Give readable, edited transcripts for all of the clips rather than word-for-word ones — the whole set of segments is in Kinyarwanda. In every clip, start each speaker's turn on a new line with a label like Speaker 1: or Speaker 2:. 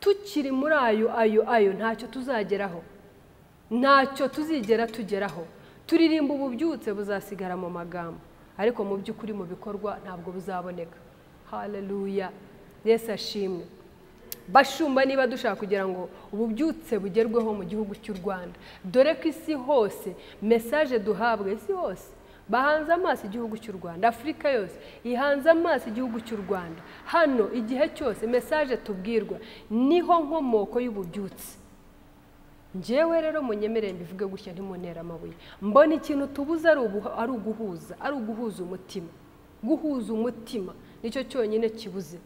Speaker 1: Tukiri muri ayo ntacyo tuzageraho, ntacyo tuzigera tugeraho. Turirimba ububyutse buzasigara mu magambo, ariko mu by'ukuri mu bikorwa ntabwo buzaboneka. Haleluya, Yesu ashimwe. Bashumba, niba dushaka kugira ngo ububyutse bugerweho mu gihugu cy'u Rwanda, dore ko isi hose message duhabwa, isi hose bahanze amaso igihugu cy'u Rwanda, Afurika yose ihanze amaso igihugu cy'u Rwanda. Hano igihe cyose message tubwirwa niho nkomoko y'ububyutse. Njyewe rero munyemerere mbivuge gutya, ntimuntera amabuye. Mbona ikintu tubuze ari uguhuza, ari uguhuza umutima. Guhuza umutima nicyo cyonyine kibuze.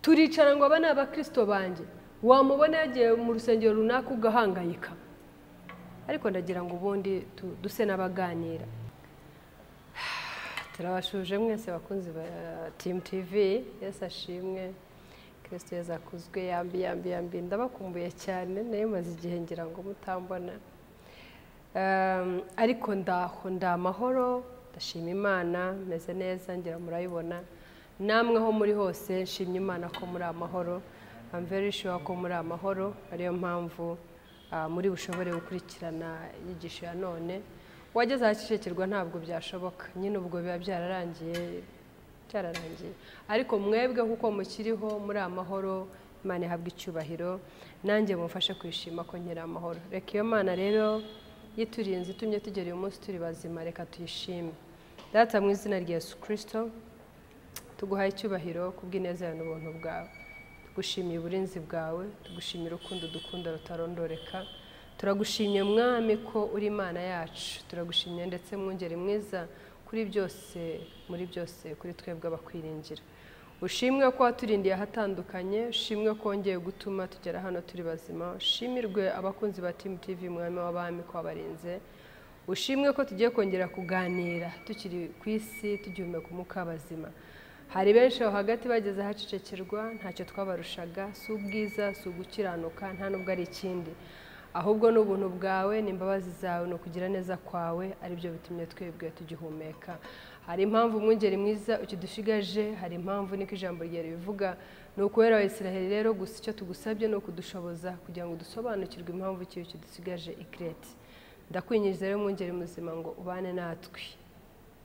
Speaker 1: Turicara ngo aba ni abakristo banjye, wamubona yagiye mu rusengero runaka ugahangayika. Ariko ndagira ngo ubundi duse n'abaganira. Turabashuje mwese bakunzi ba Team TV, Yesu ashimwe, Kristo Yesu akuzwe. Yambi yambi yambi, ndabakumbuye cyane, nayo maze igihe ngira ngo mutambona. Ariko ndaho, ndamahoro, ndashima Imana, meze neza, ngira murayibona. Namwe ho muri hose nshimye Imana ko muri amahoro. I'm very sure ko muri amahoro, ariyo mpamvu muri bushobore gukurikirana inyigisho ya none. Wageze ahacecekirwa ntabwo byashoboka nyine, ubwo biba byararangiye, byararangiye. Ariko mwebwe kuko mukiriho muri amahoro, Imana ihabwe icyubahiro, nanjye mumfashe kwishima ko nkiri amahoro. Reka iyo Mana rero yiturinze itumye tugera uyu munsi turi bazima, reka tuyishime. Data, mu izina rya Yesu Kristo, tuguhaye icyubahiro kubw'ineza yawe n'ubuntu bwawe. Tugushimiye uburinzi bwawe, tugushimira urukundo dukunda rutarondoreka. Turagushimye Mwami ko uri Imana yacu, turagushimye ndetse mwungeri mwiza kuri byose, muri byose, kuri twebwe abakwiringira. Ushimwe ko waturindiye ahatandukanye, ushimwe ko wongeye gutuma tugera hano turi bazima. Ushimirwe abakunzi ba Team TV, Mwami w'abami, ko wabarinze. Ushimwe ko tugiye kongera kuganira tukiri ku isi, tugihumeka umwuka w'abazima. Hari benshi aho hagati bageze ahacecekirwa, ntacyo twabarushaga, si ubwiza, si ugukiranuka, nta nubwo ari ikindi, ahubwo ni ubuntu bwawe, ni imbabazi zawe, ni ukugira neza kwawe, aribyo bitumye twebwe tugihumeka. Hari impamvu mwungeri mwiza ukidushigaje, hari impamvu, niko ijambo ryawe ribivuga. Ni ukubera Abisiraheli rero gusa icyo tugusabye ni ukudushoboza kugira ngo dusobanukirwe impamvu ki ukidusigaje ikirete. Ndakwinginze rero mwungeri muzima ngo ubane natwe.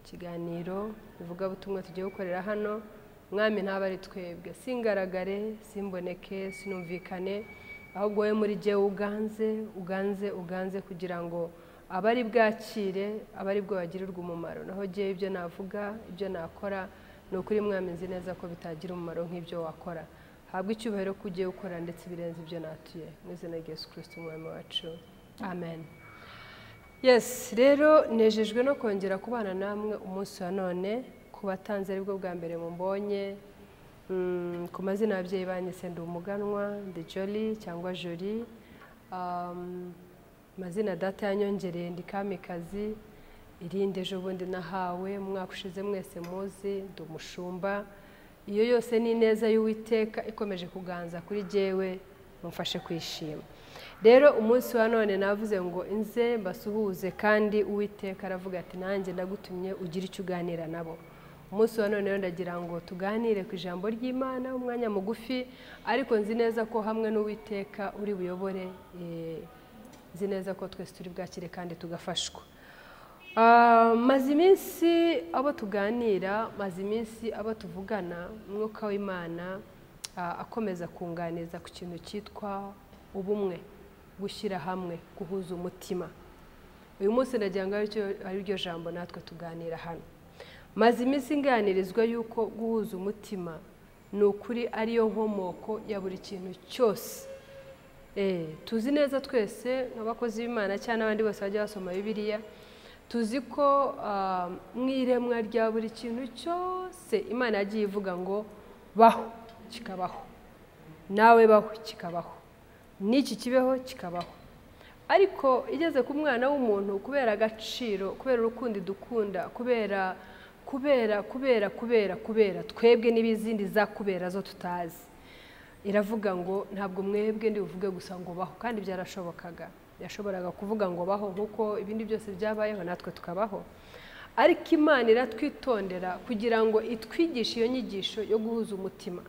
Speaker 1: Ikiganiro ivugabutumwa tugiye gukorera hano, Mwami ntaba ari twebwe, singaragare, simboneke, sinumvikane, ahubwo wowe muri jyewe uganze, uganze, uganze, kugira ngo abari bwakire, abari bwo bagirirwe umumaro. Naho jyewe ibyo navuga, ibyo nakora, ni ukuri Mwami nzi neza ko bitagira umumaro nk'ibyo wakora. Habwa icyubahiro ko ugiye gukora ndetse ibirenze ibyo natuye, mu izina rya Yesu Kristo Umwami wacu, amen. Yes, rero nejejwe no kongera kubana namwe umunsi wa none. Ku batanze aribwo bwa mbere mumbonye, ku mazina y'ababyeyi banyise ndi Umuganwa, ndi Jolly cyangwa Jolie. Amazina data yanyongereye ndi Kamikazi, irindi ejo bundi nahawe mu mwaka ushize mwese muzi, ndi Umushumba. Iyo yose ni ineza y'Uwiteka ikomeje kuganza kuri jyewe, mumfashe kwishima. Rero umunsi wa none navuze ngo inze mbasuhuze, kandi Uwiteka aravuga ati nanjye ndagutumye ugire icyo uganira nabo. Umunsi wa none rero ndagira ngo tuganire ku ijambo ry'Imana umwanya mugufi, ariko nzi neza ko hamwe n'Uwiteka uri buyobore, nzi neza ko twese turi bwakire kandi tugafashwa. Maze iminsi abo tuganira, maze iminsi abo tuvugana, Umwuka w'Imana akomeza kunganiza ku kintu cyitwa ubumwe, gushyira hamwe, guhuza umutima. Uyu munsi ndagira ngo ari ryo jambo natwe tuganira hano. Maze iminsi nganirizwa yuko guhuza umutima ni ukuri ariyo nkomoko ya buri kintu cyose. Tuzi neza twese nk'abakozi b'Imana cyangwa n'abandi bose bajya basoma Bibiliya, tuzi ko mu iremwa rya buri kintu cyose Imana yagiye ivuga ngo baho kikabaho, nawe baho kikabaho, n'iki kibeho kikabaho. Ariko igeze ku mwana w'umuntu, kubera agaciro, kubera urukundo dukunda, kubera kubera kubera kubera kubera twebwe n'ibizindi za kubera zo tutazi, iravuga ngo ntabwo mwebwe ndi buvuge gusa ngo baho. Kandi byarashobokaga, yashoboraga kuvuga ngo baho nkuko ibindi byose byabayeho natwe tukabaho. Ariko Imana iratwitondera kugira ngo itwigishe iyo nyigisho yo guhuza umutima.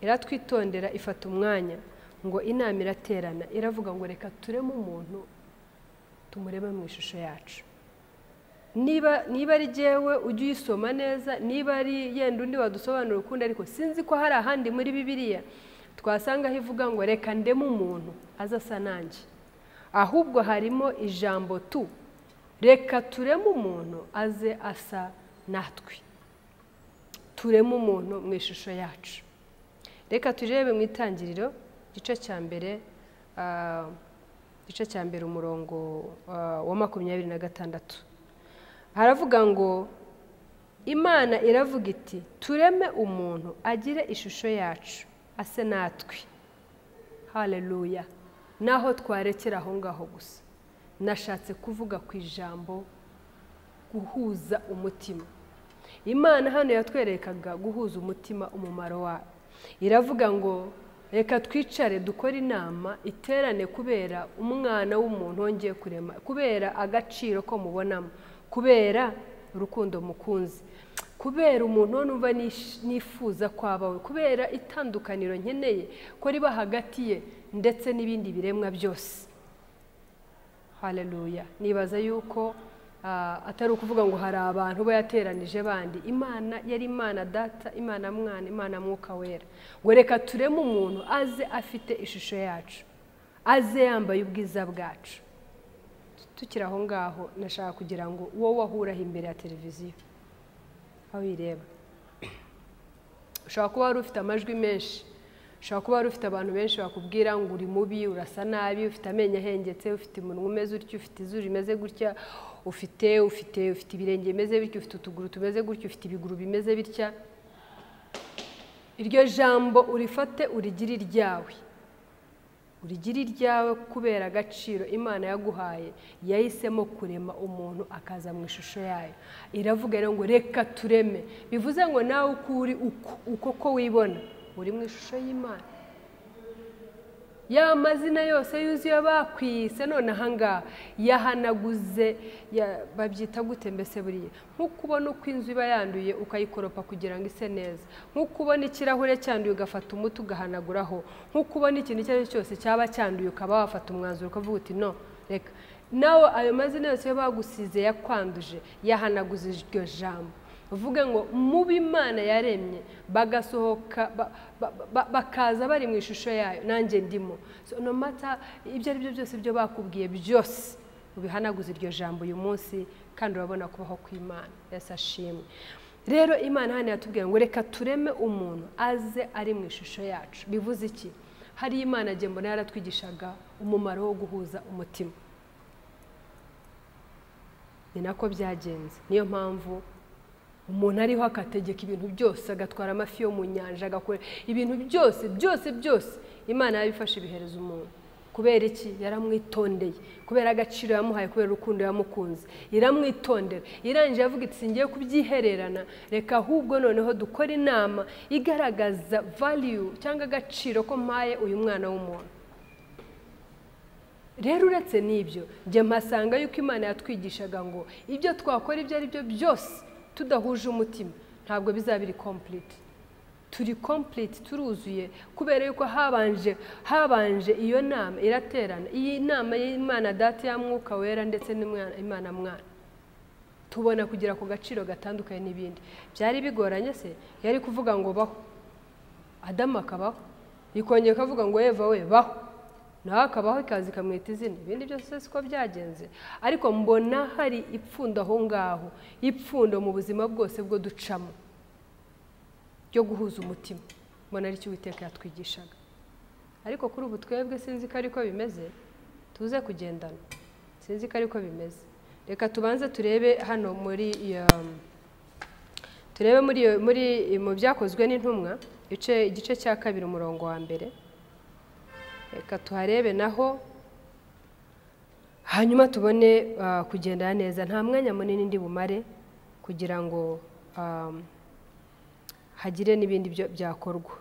Speaker 1: Iratwitondera, ifata umwanya ngo inama iraterana, iravuga ngo reka tureme umuntu tumurebe mu ishusho yacu. Niba ari jyewe ujye uyisoma neza, niba ari yenda undi wadusobanura ukundi, ariko sinzi ko hari ahandi muri Bibiliya twasanga aho ivuga ngo reka ndeme umuntu aze asa nanjye. Ahubwo harimo ijambo tu, reka tureme umuntu aze asa natwe, tureme umuntu mu ishusho yacu. Reka turebe mu Itangiriro igice cya mbere, igice cya mbere umurongo wa 26, haravuga ngo Imana iravuga iti tureme umuntu agire ishusho yacu ase natwe. Haleluya. Naho twarekera aho ngaho gusa, nashatse kuvuga ku ijambo guhuza umutima. Imana hano yatwerekaga guhuza umutima, umumaro wayo. Iravuga ngo reka twicare dukore inama iterane kubera umwana w'umuntu wongeye kurema, kubera agaciro ko mubonamo, kubera urukundo mukunzi, kubera umuntu numva nifuza kwabawe, kubera itandukaniro nkeneye ko riba hagati ye ndetse n'ibindi biremwa byose. Haleluya. Nibaza yuko atari ukuvuga ngo hari abantu bayateranije bandi. Imana yari Imana Data, Imana Mwana, Imana Mwuka Wera. Ngo reka tureme umuntu aze afite ishusho yacu, aze yambaye ubwiza bwacu. Tukiri aho ngaho nashaka kugira ngo wowe wahuraho imbere ya televiziyo aho uyireba, ushobora kuba wari ufite amajwi menshi, ushobora kuba wari ufite abantu benshi bakubwira ngo uri mubi, urasa nabi, ufite amenyo ahengetse, ufite umunwa umeze utya, ufite izuru rimeze gutya, ufite ufite ufite ibirenge bimeze bityo, ufite utuguru tumeze gutya, ufite ibiguru bimeze bitya. Iryo jambo urifate urigire iryawe, urigire iryawe kubera agaciro Imana yaguhaye. Yahisemo kurema umuntu akaza mu ishusho yayo. Iravuga rero ngo reka tureme, bivuze ngo nawe uko uri, uko ko wibona uri mu ishusho y'Imana. Ya mazina yose yuzuye bakwise none ahangaha yahanaguze, babyita gute mbese buriya? Nk'uko ubona uko inzu iba yanduye ukayikoropa kugira ngo ise neza, nk'uko ubona ikirahure cyanduye ugafata umuti ugahanaguraho, nk'uko ubona ikintu icyo ari cyo cyose cyaba cyanduye ukaba wafata umwanzuro ukavuga uti no reka. Nawe ayo mazina yose yo bagusize yakwanduje, yahanaguze iryo jambo. Uvuge ngo mubi Imana yaremye bagasohoka bakaza bari mu ishusho yayo, nanjye ndimo. So no matter ibyo ari byo byose byo bakubwiye byose ubihanaguze iryo jambo uyu munsi, kandi urabona kubaho kw'Imana. Yesu ashimwe. Rero Imana hano yatubwiye ngo reka tureme umuntu aze ari mu ishusho yacu. Bivuze iki? Hari Imana agiye mbona yaratwigishaga umumaro wo guhuza umutima. Ni nako byagenze. Niyo mpamvu umuntu ariho akategeka ibintu byose, agatwara amafi yo mu nyanja, agakora ibintu byose byose byose. Imana yabifashe ibihereza umuntu. Kubera iki? Yaramwitondeye, kubera agaciro yamuhaye, kubera urukundo yamukunze, iramwitondera. Irangije avuga iti singiye kubyihererana, reka ahubwo noneho dukore inama igaragaza value cyangwa agaciro ko mpaye uyu mwana w'umuntu. Rero uretse n'ibyo, njye mpasanga yuko Imana yatwigishaga ngo ibyo twakora ibyo ari byo byose tudahuje umutima ntabwo bizaba biri complete. Turi complete, turuzuye kubera yuko habanje iyo nama iraterana. Iyi nama y'Imana Data ya Mwuka Wera ndetse n'Imana Mwana, tubona kugira ku gaciro gatandukanye n'ibindi. Byari bigoranye se? Yari kuvuga ngo baho, Adamu akabaho, ikongera ikavuga ngo Eva we baho, nawe akabaho, ikaza ikamwita izina. Ibindi byose siko byagenze. Ariko mbona hari ipfundo aho ngaho, ipfundo mu buzima bwose bwo ducamo ryo guhuza umutima. Mbona ari cyo Uwiteka yatwigishaga. Ariko kuri ubu twebwe sinzi ko ariko bimeze, tuze kugendana, sinzi ko ariko bimeze. Reka tubanze turebe hano muri turebe muri mu Byakozwe n'Intumwa igice cya 2 umurongo wa 1. Reka tuharebe naho, hanyuma tubone kugendana neza. Nta mwanya munini ndi bumare kugira ngo hagire n'ibindi byakorwa.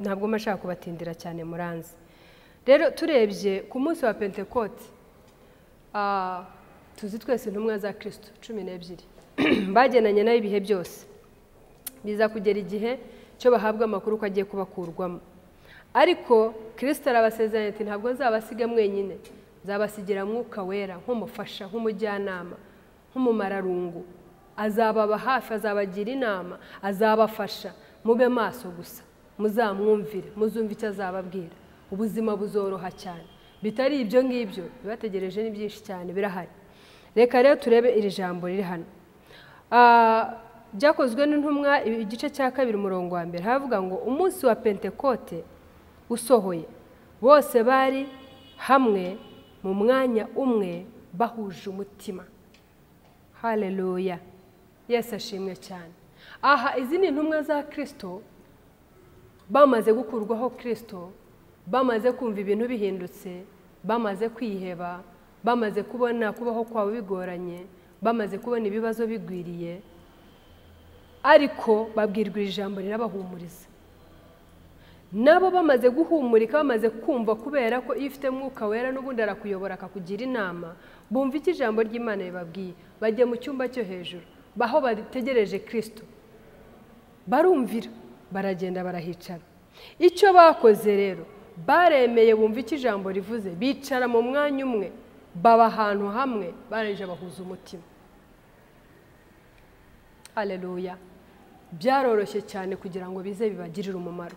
Speaker 1: Ntabwo mashaka kubatindira cyane muranzi. Rero turebye ku munsi wa Pentekote, tuzi twese intumwa za Kristo 12 bagenanye nayo ibihe byose. Biza kugera igihe cyo bahabwa amakuru ko agiye kubakurwamo. Ariko Kristo arabasezeranya ati ntabwo nzabasiga mwenyine, nzabasigira Mwuka Wera nk'umufasha, nk'umujyanama, nk'umumararungu. Azababa hafi, azabagira inama, azabafasha. Mube maso gusa, muzamwumvire, muzumve icyo azababwira, ubuzima buzoroha cyane. Bitari ibyo ngibyo bibategereje ni byinshi cyane birahari. Reka rero turebe iri jambo riri hano. Byakozwe n'intumwa igice cya 2 umurongo wa 1, havuga ngo umunsi wa Pentekote usohoye, bose bari hamwe mu mwanya umwe bahuje umutima. Haleluya, Yesu ashimwe cyane. Aha izi ni intumwa za Kristo bamaze gukurwaho Kristo, bamaze kumva ibintu bihindutse, bamaze kwiheba, bamaze kubona kubaho kwabo bigoranye, bamaze kubona ibibazo bigwiriye, ariko babwirwa ijambo rirabahumuriza. Nabo bamaze guhumurika, bamaze kumva, kubera ko iyo ufite Mwuka Wera n'ubundi arakuyobora akakugira inama, bumva icyo ijambo ry'Imana ribabwiye, bajya mu cyumba cyo hejuru baho bategereje Kristo, barumvira, baragenda barahicara. Icyo bakoze rero, baremeye bumva icyo ijambo rivuze, bicara mu mwanya umwe, baba ahantu hamwe, barangije bahuza umutima. Haleluya. Byaroroshye cyane kugira ngo bize bibagirire umumaro.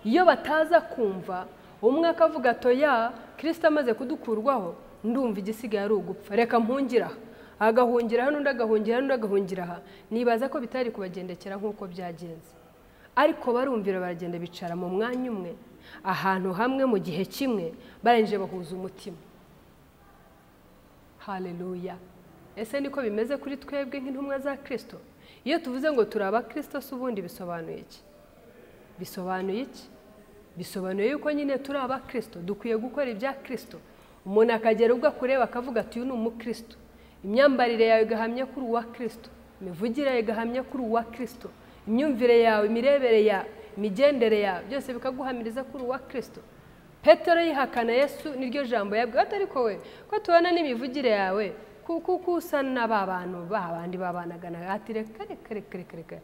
Speaker 1: Iyo bataza kumva, umwe akavuga atoya Kristo amaze kudukurwaho, ndumva igisigaye ari ugupfa, reka mpungira aha, agahungira hano, undi agahungira hano, undi agahungira aha, nibaza ko bitari kubagendekera nk'uko byagenze. Ariko barumvira, baragenda bicara mu mwanya umwe, ahantu hamwe, mu gihe kimwe, barangije bahuza umutima. Haleluya. Ese niko bimeze kuri twebwe nk'intumwa za Kristo? Iyo tuvuze ngo turi abakristo, se ubundi bisobanuye iki? Bisobanuye iki? Bisobanuye yuko nyine turi abakristo, dukwiye gukora ibya Kristo. Umuntu akagera ubwo akureba akavuga ati uyu ni umukristo. Imyambarire yawe igahamya kuri uwa Kristo, imivugire yawe igahamya kuri uwa Kristo, imyumvire yawe, imirebere yawe, imigendere yawe, byose bikaguhamiriza kuri uwa Kristo. Petero yihakana Yesu, niryo jambo yabwiwe, ariko we ko tubona n'imivugire yawe kuko usa n'aba bantu babandi babanaga na ati reka reka reka reka reka,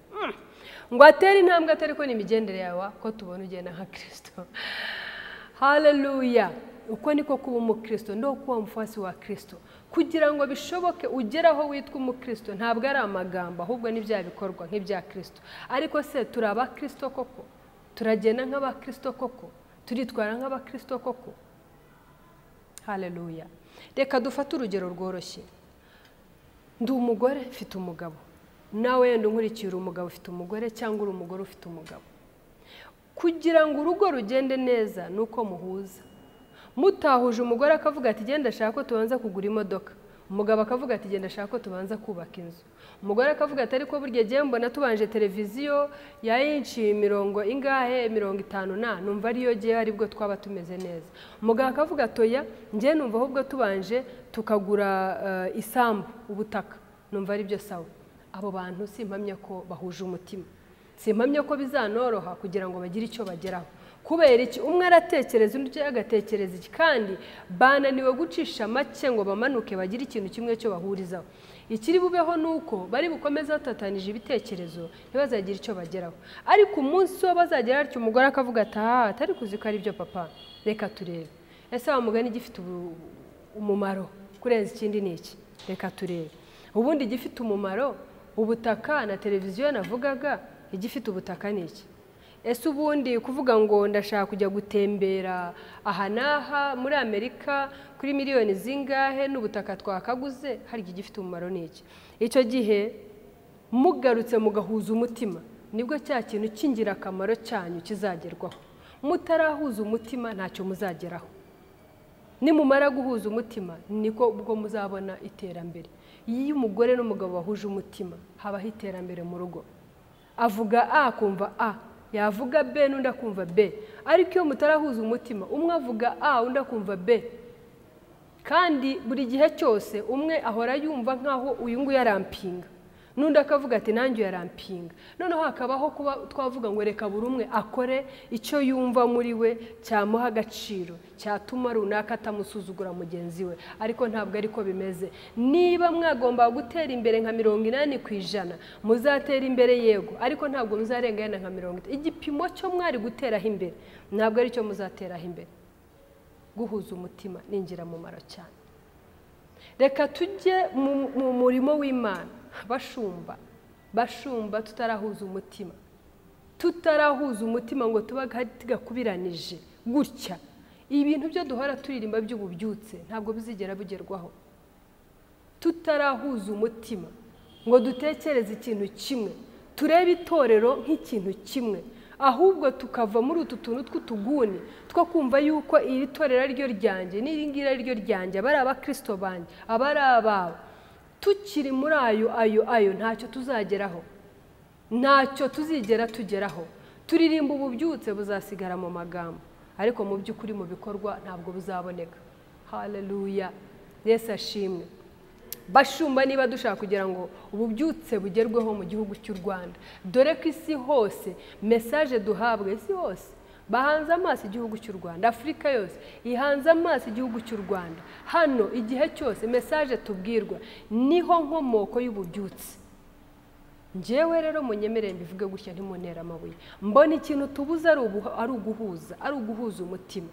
Speaker 1: ngo atere intambwe atari ko n'imigendere yawe ko tubona ugenda nka Kristo. Haleluya. Uko niko kuba umukristo, ndo kuba mufasi wa Kristo. Kugira ngo bishoboke ugeraho witwa umukristo, ntabwo ari amagambo, ahubwo ni bya bikorwa nk'ibya Kristo. Ariko se turi abakristo koko? Turagenda nk'abakristo koko? Turitwara nk'abakristo koko? Haleluya. Reka dufate urugero rworoshye. Ndi umugore mfite umugabo, nawe yenda unkurikira umugabo ufite umugore, cyangwa uri umugore ufite umugabo. Kugira ngo urugo rugende neza nuko muhuza. Mutahuje, umugore akavuga ati genda ashaka ko tubanza kugura imodoka, umugabo akavuga ati genda ashaka ko tubanza kubaka inzu, umugore akavuga ati ariko burya giye mbona tubanje televiziyo ya inci mirongo ingahe, 50 na numva ariyo giye aribwo twaba tumeze neza. Umugabo akavuga atoya ngiye numva ahubwo tubanje tukagura isambu, ubutaka, numva ari byo sawa. Abo bantu simpamya ko bahuje umutima, simpamya ko bizanoroha kugira ngo bagire icyo bageraho. Kubera iki? Umwe aratekereza undi agatekereza iki, kandi bananiwe gucisha make ngo bamanuke bagire ikintu kimwe cyo bahurizaho. Ikiri bubeho nuko bari bukomeza batatanije ibitekerezo, ntibazagira icyo bageraho. Ariko umunsi wo bazagera atyo, umugore akavuga ati aha atari kuzi ko ari byo papa, reka turebe. Ese wa mugani gifite umumaro kurenza ikindi ni iki? Reka turebe. Ubundi gifite umumaro ubutaka na televiziyo navugaga, igifite ubutaka ni iki? Ese ubundi kuvuga ngo ndashaka kujya gutembera aha n'aha muri Amerika kuri miliyoni zingahe n'ubutaka twakaguze, hari igifite umumaro ni iki? Icyo gihe mugarutse mugahuza umutima, nibwo cya kintu cy'ingirakamaro cyanyu kizagerwaho. Mutarahuza umutima ntacyo muzageraho. Nimumara guhuza umutima niko ubwo muzabona iterambere. Iyo umugore n'umugabo bahuje umutima habaho iterambere mu rugo. Avuga A akumva A, yavuga B n'undi akumva B. Ariko iyo mutarahuza umutima, umwe avuga A undi akumva B, kandi buri gihe cyose umwe ahora yumva nkaho uyu nguyu arampinga, N'undi akavuga ati nanjye yarampinga. Noneho hakabaho kuba twavuga ngo reka buri umwe akore icyo yumva muri we cyamuha agaciro, cyatuma runaka atamusuzugura mugenzi we. Ariko ntabwo ariko bimeze. Niba mwagomba gutera imbere nka 80%, muzatera imbere yego, ariko ntabwo muzarenga yenda nka 50. Igipimo cyo mwari guteraho imbere ntabwo aricyo muzateraho imbere. Guhuza umutima ni ingirakamaro cyane. Reka tujye mu murimo w'Imana. Bashumba tutarahuza umutima, tutarahuza umutima ngo tuba tugakubiranije gutya. Ibintu byo duhora turirimba by'ububyutse ntabwo bizigera bigerwaho. Tutarahuza umutima ngo dutekereze ikintu kimwe, turebe itorero nk'ikintu kimwe, ahubwo tukava muri utu tuntu tw'utuguni two kumva yuko iri torero ari ryo ryanjye n'iri ngiri ari ryo ryanjye, abari abakristo banjye, abari abawe. Tukiri muri ayo ntacyo tuzageraho, ntacyo tuzigera tugeraho. Turirimba ububyutse buzasigara mu magambo, ariko mu by'ukuri mu bikorwa ntabwo buzaboneka. Haleluya, Yesu ashimwe. Bashumba, niba dushaka kugira ngo ububyutse bugerweho mu gihugu cy'u Rwanda, dore ko isi hose message duhabwa, isi hose bahanze amaso igihugu cy'u Rwanda, Afurika yose ihanze amaso igihugu cy'u Rwanda. Hano igihe cyose message tubwirwa niho nkomoko y'ububyutse. Njyewe rero munyemerere mbivuge gutya, ntimuntere amabuye. Mbona ikintu tubuze ari uguhuza, ari uguhuza umutima.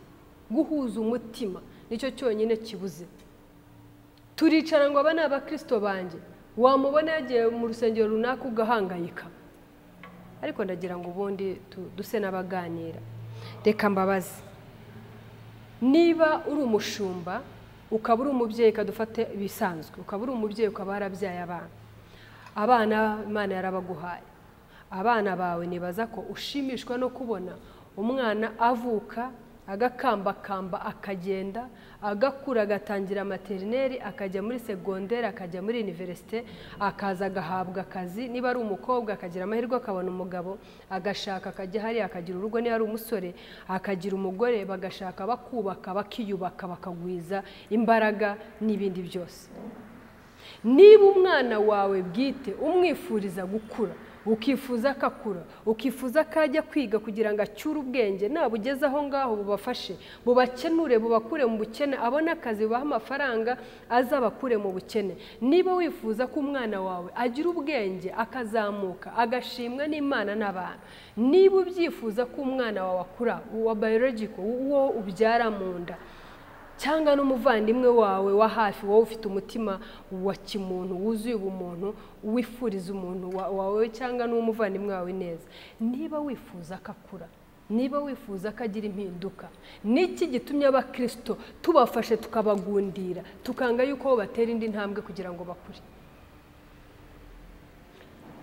Speaker 1: Guhuza umutima nicyo cyonyine kibuze. Turicara ngo aba ni abakristo banjye, wamubona yagiye mu rusengero runaka ugahangayika. Ariko ndagira ngo ubundi duse n'abaganira. Reka mbabaze, niba uri umushumba ukaba uri umubyeyi, kadufate ibisanzwe, ukaba uri umubyeyi ukaba warabyaye abana, abana Imana yarabaguhaye, abana bawe nibaza ko ushimishwa no kubona umwana avuka agakambakamba akagenda, agakura agatangira materineri, akajya muri segonderi, akajya muri universite, akaza agahabwa akazi, niba ari umukobwa akagira amahirwe akabona umugabo, agashaka akajya hariya akagira urugo, niba ari umusore akagira umugore, bagashaka bakubaka, bakiyubaka, bakagwiza imbaraga n'ibindi byose. Niba umwana wawe bwite umwifuriza gukura, ukifuza akakura, ukifuza akajya kwiga kugira ngo acyure ubwenge, nabugeze aho ngaho bubafashe, bubakenure, bubakure mu bukene, abone akazi, bubahe amafaranga azabakure mu bukene. Niba wifuza ko umwana wawe agira ubwenge akazamuka agashimwa n'Imana n'abantu, niba ubyifuza ko umwana wawe akura, uwa biological, uwo ubyara mu nda, cyangwa n'umuvandimwe wawe wa hafi, wowe ufite umutima wa kimuntu wuzuye ubumuntu, wifuriza umuntu wawe cyangwa n'umuvandimwe wawe neza, niba wifuza akakura, niba wifuza ko agira impinduka, niki gitumye abakristo tubafashe tukabagundira, tukanga yuko bo batera indi ntambwe kugira ngo bakure?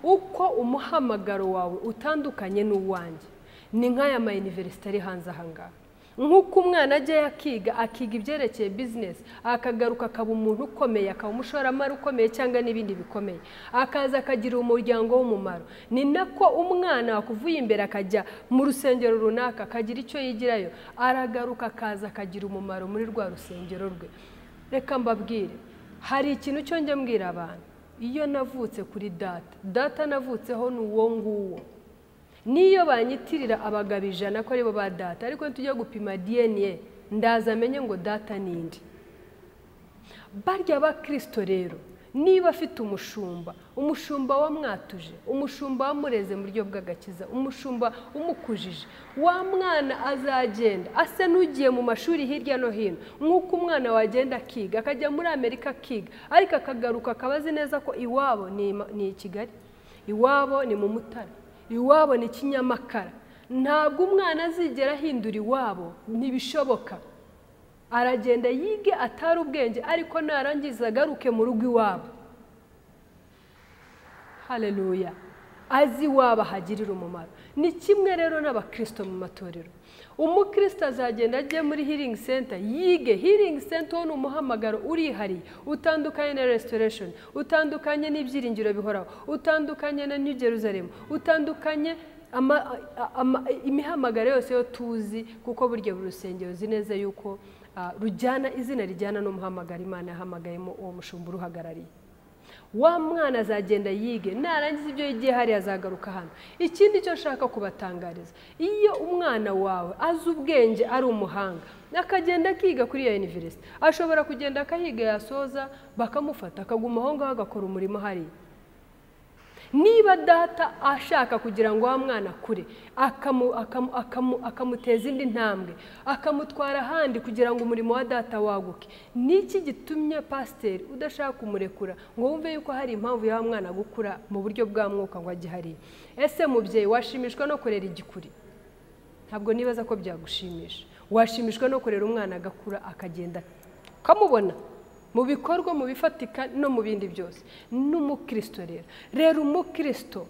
Speaker 1: Uko umuhamagaro wawe utandukanye n'uwanjye ni nk'aya ma university ari hanze aha ngaha. Nk'uko umwana ajya akiga, akiga ibyerekeye business, akagaruka akaba umuntu ukomeye, akaba umushoramari ukomeye cyangwa n'ibindi bikomeye, akaza akagira umuryango w'umumaro. Ni nako umwana wakuvuye imbere akajya mu rusengero runaka akagira icyo yigirayo, aragaruka akaza akagira umumaro muri rwa rusengero rwe. Reka mbabwire, hari ikintu cyo njya mbwira abantu, iyo navutse kuri data, data navutseho ni uwo nguwo. Niyo banyitirira abagabo 100 ko aribo ba data, ariko tujya gupima DNA ndaza amenye ngo data ninde. Barya abakristo rero, niba afite umushumba, umushumba wamwatuje, umushumba wamureze mu buryo bw'agakiza, umushumba umukujije, wa mwana azagenda asa n'ugiye mu mashuri hirya no hino, nk'uko umwana wagenda akiga, akajya muri Amerika akiga, ariko akagaruka akaba azi neza ko iwabo ni i Kigali, iwabo ni mu Mutara, iwabo ni Kinyamakara. Ntabwo umwana azigera ahindura iwabo, ntibishoboka. Aragenda yige atari ubwenge, ariko narangiza agaruke mu rugo iwabo. Haleluya, azi iwabo ahagirira umumaro. Ni kimwe rero n'abakristo mu matorero. Umukristo azagenda ajye muri healing center yige. Healing center ni umuhamagaro urihariye, utandukanye na restoration, utandukanye n'ibyiringiro bihoraho, utandukanye na New Jerusalem, utandukanye imihamagaro yose yo tuzi, kuko burya buri rusengero uzi neza yuko rujyana izina rijyana n'umuhamagaro Imana yahamagayemo uwo mushumba uruhagarariye. Wa mwana azagenda yige, narangiza ibyo yigiye hariya azagaruka hano. Ikindi cyo nshaka kubatangariza, iyo umwana wawe azi ubwenge ari umuhanga akagenda akiga kuri ya university, ashobora kugenda akahiga, yasoza bakamufata akaguma aho ngaho agakora umurimo hariya. Niba data ashaka kugira ngo wa mwana akure, akamuteza indi ntambwe, akamutwara ahandi kugira ngo umurimo wa data waguke, niki gitumye pasiteri udashaka kumurekura ngo wumve yuko hari impamvu ya mwana gukura mu buryo bwa mwuka ngo ajye hariya? Ese mubyeyi washimishwa no kurera igikuri? Ntabwo nibaza ko byagushimisha. Washimishwa no kurera umwana agakura akagenda ukamubona mu bikorwa, mu bifatika no mu bindi byose. N'umukristo rero umukristo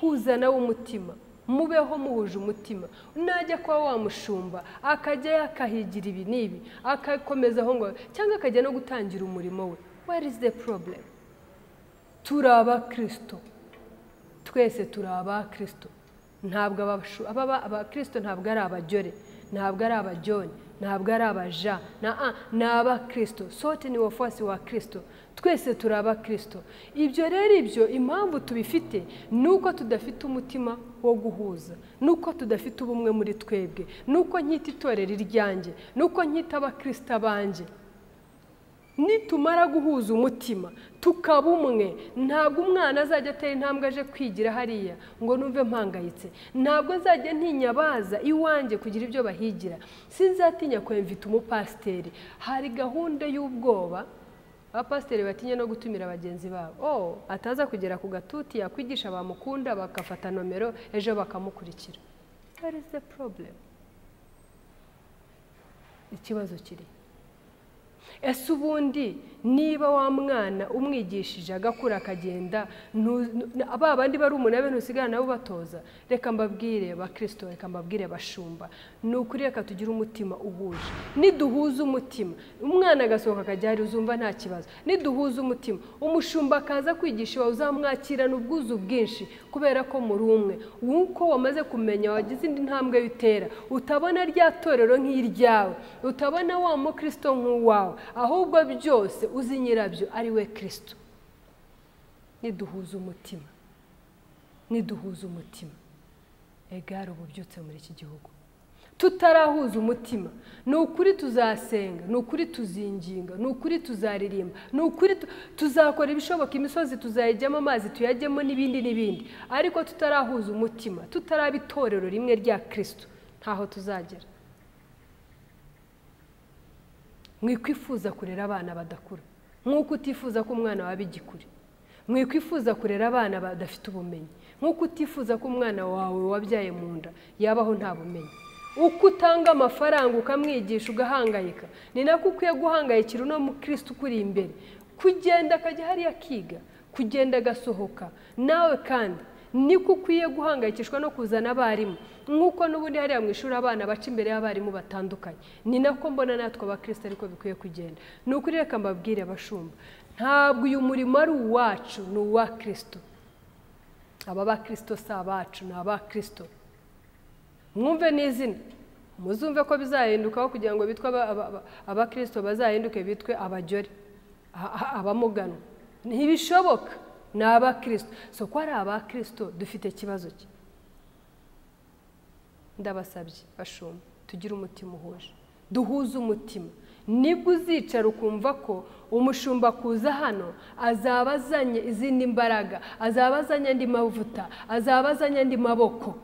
Speaker 1: huza nawe umutima, mubeho muhuje umutima. Najya kuba wamushumba akajya yakahigira ibi n'ibi, akakomeza aho ngaho, cyangwa akajya no gutangira umurimo we. Where is the problem? Turi abakristo twese, turi abakristo. Ntabwo abakristo ntabwo ari abajyore, ntabwo ari abajyoni, ntabwo ari abaja, ni abakristo. Sote ni wafuasi wa Kristo, twese turi abakristo. Ibyo rero, ibyo impamvu tubifite nuko tudafite umutima wo guhuza, nuko tudafite ubumwe muri twebwe, nuko nkita itorero iryanjye, nuko nkita abakristo abanjye. Nitumara guhuza umutima tukaba umwe, ntabwo umwana azajya atera intambwe aje kwigira hariya ngo numve mpangayitse. Ntabwo nzajya ntinya baza iwanjye kugira ibyo bahigira. Sinzatinya kwemvita umupasiteri. Hari gahunda y'ubwoba, abapasiteri batinya no gutumira bagenzi babo. Ataza kugera ku gatuti yakwigisha bamukunda bagafata nomero ejo bakamukurikira. Where is the problem? Ikibazo kiri ese ubundi niba wa mwana umwigishije agakura akagenda, aba bandi bari umunabe ntusigara nabo batoza. Reka mbabwire bakristo, reka mbabwire bashumba, ni ukuri reka tugire umutima uhuje. Niduhuza umutima, umwana agasohoka akajya hari uzumva nta kibazo. Niduhuza umutima, umushumba akaza kwigisha iwawe uzamwakirana ubwuzu bwinshi, kubera ko muri umwe. Uko wamaze kumenya wagize indi ntambwe bitera, utabona rya torero nk'iryawe, utabona wa mukristo nk'uwawe, ahubwo byose uzi nyirabyo ari we Kristo. Niduhuza umutima, niduhuza umutima, egare ububyutse muri iki gihugu. Tutarahuza umutima, ni ukuri tuzasenga, ni ukuri tuzinginga, ni ukuri tuzaririmba, ni ukuri tuzakora ibishoboka, imisozi tuzayijyamo, amazi tuyajyemo n'ibindi n'ibindi. Ariko tutarahuza umutima, tutaraba itorero rimwe rya Kristo, ntaho tuzagera. Mwikwifuza kurera abana badakura nk'uko utifuza ko umwana waba igikuri. Mwikwifuza kurera abana badafite ubumenyi nk'uko utifuza ko umwana wawe wabyaye mu nda yabaho nta bumenyi. Uko utanga amafaranga ukamwigisha ugahangayika, ni nako ukwiye guhangayikira uno mukristo ukuri imbere, kugenda akajya hariya akiga, kugenda agasohoka. Nawe kandi niko ukwiye guhangayikishwa no kuzana abarimu, nk'uko n'ubundi hariya mu ishuri abana baca imbere y'abarimu batandukanye. Ni nako mbona natwe abakristo ariko bikwiye kugenda. Ni ukuri reka mbabwire abashumba, ntabwo uyu murimo ari uwacu, ni uwa Kristo. Aba bakristo si abacu, ni abakristo. Mwumve n'izina, muzumve ko bizahindukaho kugira ngo bitwe abakristo bazahinduke bitwe abajyore, abamuganwa. Ntibishoboka, ni abakristo. So ko ari abakristo dufite ikibazo cye. Ndabasabye bashumba, tugire umutima uhuje, duhuze umutima. Nibwo uzicara ukumva ko umushumba kuza hano azaba azanye izindi mbaraga, azaba azanye andi mavuta, azaba azanye andi maboko.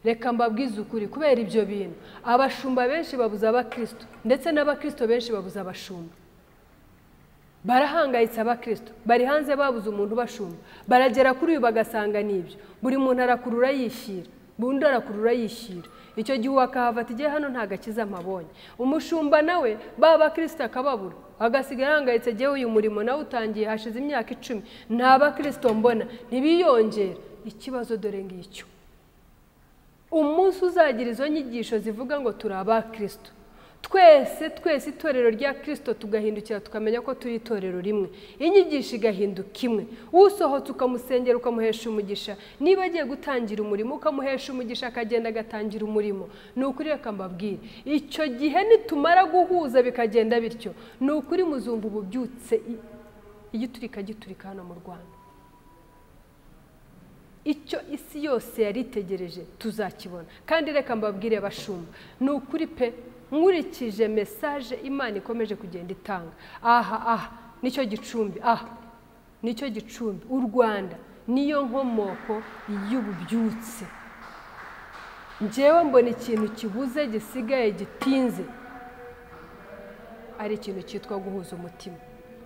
Speaker 1: Reka mbabwize ukuri, kubera ibyo bintu abashumba benshi babuza abakristo, ndetse n'abakristo benshi babuza abashumba. Barahangayitse abakristo, bari hanze babuze umuntu ubashumba, baragera kuri uyu bagasanga nibyo. Buri muntu arakurura yishyira, bundi arakurura yishyira. Icyo gihe wakahava ati igihe hano nta gakiza mpabonye. Umushumba nawe ba bakristo akababura, agasigara ahangayitse, gihe uyu murimo nawe utangiye hashize imyaka 10 nta bakristo mbona, ntibiyongera. Ikibazo dore ngicyo. Umunsi uzagira izo nyigisho zivuga ngo turi abakristo, twese twese itorero rya Kristo tugahindukira tukamenya ko turi itorero rimwe, inyigisho igahinduka imwe. Usohotse ukamusengera ukamuhesha umugisha, niba agiye gutangira umurimo ukamuhesha umugisha akagenda agatangira umurimo. Ni ukuri reka mbabwire, icyo gihe nitumara guhuza bikagenda bityo, ni ukuri muzumva ububyutse Igiturika giturika hano mu Rwanda. Icyo isi yose yaritegereje tuzakibona. Kandi reka mbabwire bashumba, ni ukuri pe, nkurikije message Imana ikomeje kugenda itanga, aha aha nicyo gicumbi, aha nicyo gicumbi. U Rwanda niyo nkomoko y'ububyutse. Njyewe mbona ikintu kibuze gisigaye gitinze ari ikintu cyitwa guhuza umutima.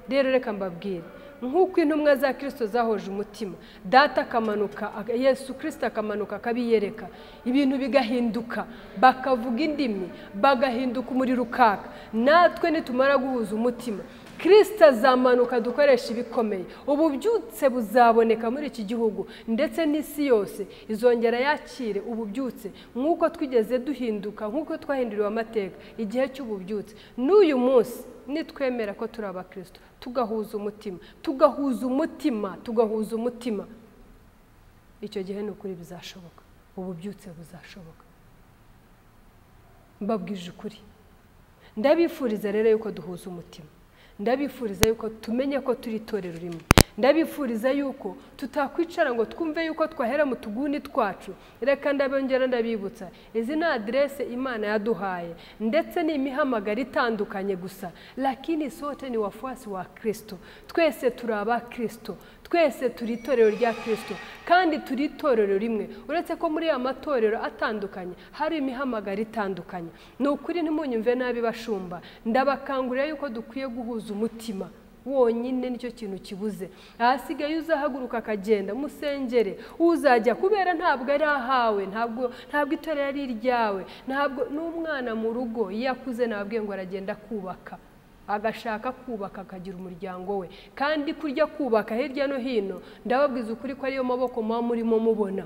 Speaker 1: Rero reka mbabwire, nk'uko intumwa za Kristo zahoje umutima, data akamanuka, Yesu Kristo akamanuka akabiyereka, ibintu bigahinduka, bakavuga indimi, bagahinduka umuriro ukaka. Natwe nitumara guhuza umutima, Kristo azamanuka dukoresha ibikomeye. Ububyutse buzaboneka muri iki gihugu, ndetse n'isi yose izongera yakire ububyutse nk'uko twigeze duhinduka, nk'uko twahinduriwe amateka igihe cy'ububyutse. N'uyu munsi nitwemera ko turi abakristo, tugahuza umutima, tugahuza umutima, tugahuza umutima, icyo gihe ni ukuri bizashoboka, ububyutse buzashoboka. Mbabwije ukuri, ndabifuriza rero yuko duhuza umutima, ndabifuriza yuko tumenye ko turi itorero rimwe, ndabifuriza yuko tutakwicara ngo twumve yuko twahera mu tuguni twacu. Reka ndabongera ndabibutsa, izi ni adresse Imana yaduhaye, ndetse ni imihamagaro itandukanye gusa, lakini sote ni wafuasi wa Kristo. Twese turi aba Kristo, twese turi itorero rya Kristo, kandi turi itorero rimwe. Uretse ko muri aya matorero atandukanye hari imihamagaro itandukanye. Ni ukuri ntimunyumve nabi bashumba, ndabakangurira yuko dukwiye guhuza umutima wonyine, nicyo kintu kibuze. Ahasigaye uzahaguruka akagenda musengere, uzajya kubera ntabwo ari ahawe, ntabwo itorero ari iryawe, ntabwo n'umwana mu rugo iyo akuze nababwiye ngo aragenda kubaka, agashaka kubaka akagira umuryango we. Kandi kurya kubaka hirya no hino, ndababwiza ukuri ko ariyo maboko muba murimo mubona,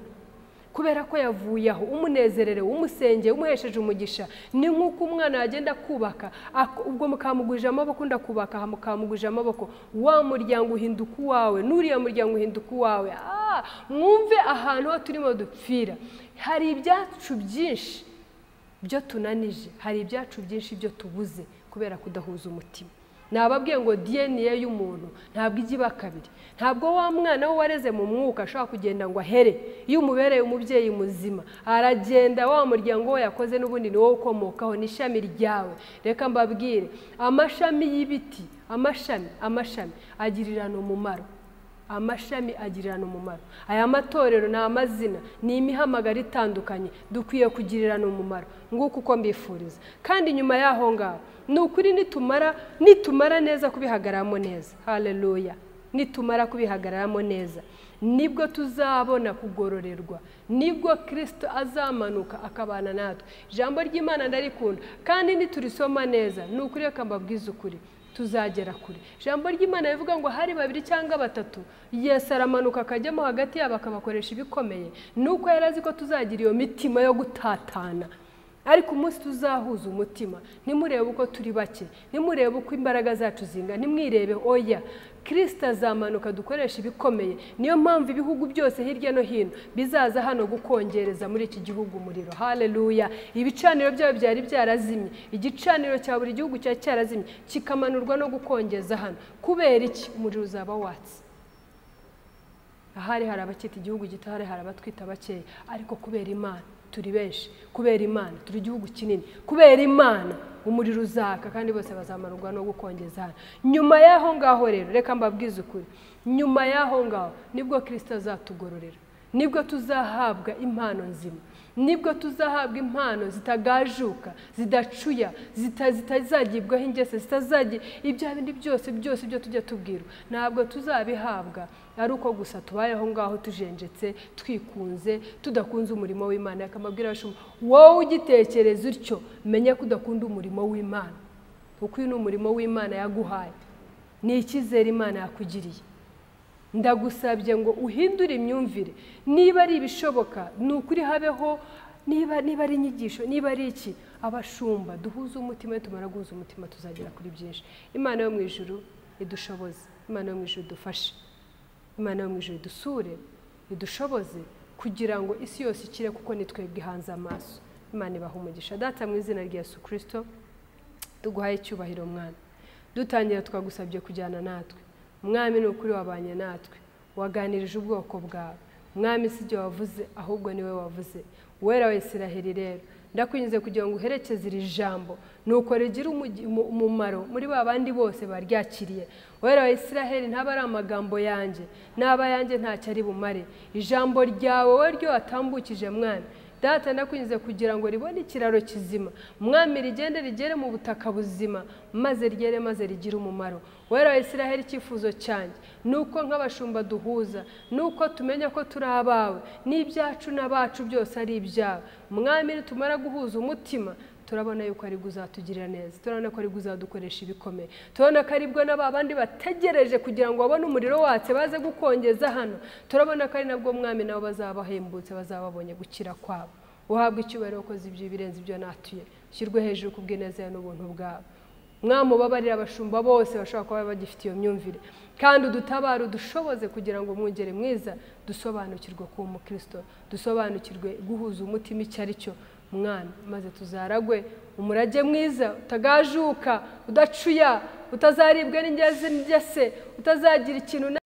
Speaker 1: kubera ko yavuye aho umunezerere, umusenge, umuhesheje umugisha. Ni nk'uko umwana yagenda kubaka, ubwo mukamugurije amaboko, ndakubaka aha mukamugurije amaboko, wa muryango uhinduka uwawe, n'uriya muryango uhinduka uwawe. Mwumve ahantu ho turimo dupfira, hari ibyacu byinshi byo tunanije, hari ibyacu byinshi byo tubuze kubera kudahuza umutima. Nababwiye ngo DNA y'umuntu ntabwo ijya iba kabiri. Ntabwo wa mwana we wareze mu mwuka ashobora kugenda ngo ahere. Iyo umubereye umubyeyi muzima, aragenda wa muryango we yakoze n'ubundi ni wowe ukomokaho, ni ishami ryawe. Reka mbabwire, amashami y'ibiti, amashami agirirana umumaro. Amashami agirirana umumaro. Aya matorero ni amazina, ni imihamagaro itandukanye, dukwiye kugirirana umumaro. Nguko uko mbifuriza. Kandi nyuma y'aho ngaho, ni ukuri nitumara neza kubihagararamo neza, haleluya, nitumara kubihagararamo neza, nibwo tuzabona kugororerwa, nibwo Kristo azamanuka akabana natwe. Ijambo ry'Imana ndarikunda, kandi niturisoma neza, ni ukuri reka mbabwize ukuri, tuzagera kure. Ijambo ry'Imana rivuga ngo hari babiri cyangwa batatu, Yesu aramanuka akajyamo hagati yabo akabakoresha ibikomeye. Nuko yari azi ko tuzagira iyo mitima yo gutatana. Ariko umunsi tuzahuza umutima, ntimurebe uko turi bake, ntimurebe uko imbaraga zacu zingana, ntimwirebe oya, Kristo azamanuka dukoresha ibikomeye. Niyo mpamvu ibihugu byose hirya no hino bizaza hano gukongereza muri iki gihugu umuriro. Haleluya. Ibicaniro byabo byari byarazimye, igicaniro cya buri gihugu cyari cyarazimye, kikamanurwa no gukongeza hano. Kubera iki? Umuriro uzaba watse. Ahari hari abakita igihugu gito, ahari hari abatwita bakeya, ariko kubera Imana turi benshi, kubera Imana turi igihugu kinini, kubera Imana umuriro uzaka, kandi bose bazamanurwa no gukongeza hano. Nyuma y'aho ngaho rero, reka mbabwize ukuri, nyuma y'aho ngaho nibwo Kristo azatugororera, nibwo tuzahabwa impano nzima, nibwo tuzahabwa impano zitagajuka, zidacuya, zitazagibwaho ingese, zitazagi ibya bindi byose byose byo tujya tubwirwa, ntabwo tuzabihabwa ari uko gusa tubayeho ngaho tujenjetse, twikunze, tudakunze umurimo w'Imana. Akamabwira abashumba, wowe ugitekereza utyo, menya ko udakunda umurimo w'Imana, kuko uyu ni umurimo w'Imana yaguhaye, ni icyizere Imana yakugiriye. Ndagusabye ngo uhindure imyumvire, niba ari ibishoboka ni ukuri habeho, niba ari inyigisho, niba ari iki, abashumba duhuze umutima, tumara guhuza umutima tuzagera kuri byinshi. Imana yo mu ijuru idushoboze, Imana yo mu ijuru idufashe, Imana yo mu ijuru idusure, idushoboze kugira ngo isi yose ikire, kuko ni twebwe ihanze amaso. Imana ibahe umugisha. Data, mu izina rya Yesu Kristo tuguhaye icyubahiro mwana. Dutangira twagusabye kujyana natwe, Mwami, ni ukuri wabanye natwe, waganirije ubwoko bwawe. Mwami, si ibyo wavuze, ahubwo niwe wavuze. Uwera wa Isiraheli, rero ndakwinginze kugira ngo uherekeze iri jambo, nuko rigire umumaro muri ba bandi bose baryakiriye. Uwera wa Isiraheli, ntaba ari amagambo yanjye, n'aba yanjye ntacyo ari bumare. Ijambo ryawe wowe ryo watambukije, Mwami Data, ndakwinginze kugira ngo ribone ikiraro kizima. Mwami, rigende rigere mu butaka buzima, maze ryere, maze rigire umumaro. Uwera wa Isiraheli, icyifuzo cyanjye ni uko nk'abashumba duhuza, ni uko tumenya ko turi abawe, n'ibyacu n'abacu byose ari ibyawe. Mwami, nitumara guhuza umutima, turabona yuko ari uzatugirira neza, turabona ko ari uzadukoresha ibikomeye, turabona ko aribwo na ba bandi bategereje kugira ngo babone umuriro watse baze gukongeza hano, turabona ko ari nabwo, Mwami, nabo bazaba bahembutse, bazaba babonye gukira kwabo. Uhabwe icyubahiro, wakoze ibyo ibirenze ibyo natuye, ushyirwe hejuru kubw'ineza n'ubuntu bwawe. Mwami, ubabarire abashumba bose bashobora kuba bagifite iyo myumvire, kandi udutabare, udushoboze kugira ngo umwungere mwiza dusobanukirwe kuba umukristo, dusobanukirwe guhuza umutima icyo ari cyo, Mwami, maze tuzaragwe umurage mwiza utagajuka, udacuya, utazaribwa n'ingese, utazagira ikintu.